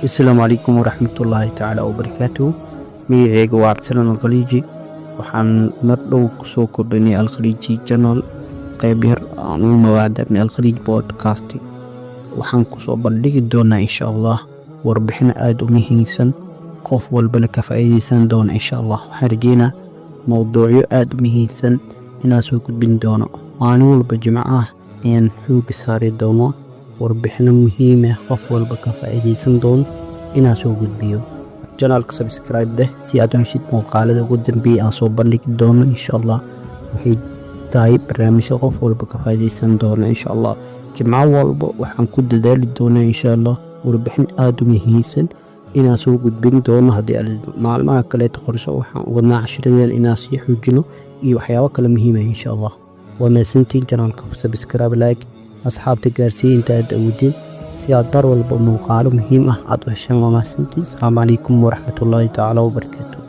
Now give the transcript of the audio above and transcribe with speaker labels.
Speaker 1: Asalaamu calaykum waraxmatullaahi tacaala wabarakaatuhu. Magaceyga waa Cabdisalaan Alkhaliiji. Waxaan mar dhow kusoo kordhinay Alkhaliiji Channel qeyb yar aan ugu magacdarnay Alkhaliij Podcast. Waxaan kusoo bandhigi doonaa, insha Allah, warbixin aada u muhiimsan, qof walbana ka faa'iideysan doona, insha Allah. Waxaan rajeynaa mowduucyo aada u muhiimsan inaan soo gudbin doono. Maalin walba Jimco ah ayaan xooga saari doono warbixino muhiim ah, qof walba ka faa'iideysan doono inaan soo gudbiyo. Channelka subscribe deh si aad u heshid muuqaalada ugu dambeeyay aan soo bandhigi doono, insha Allah. Waxay tahay barnaamijyo qof walba ka faa'iideysan doono, insha Allah. Jimco walba waxaan ku dadaali doonaa, insha Allah, warbixin aada u muhiimsan inaan soo gudbin doono. Haddii maalmaha kaleeto qorsho waxaan wadnaa cashiradeen inaan sii xoojino iyo waxyaabo kale muhiima, insha Allah. Waa mahadsantiin. Channelka subscribe, like, asxaabta gaarsiiya inta aad awoodeen si aad mar walba muuqaalo muhiim ah aad u heshaan. Waa mahadsantiin. Asalaamu calaykum waraxmatullaahi tacaala wabarakaatu.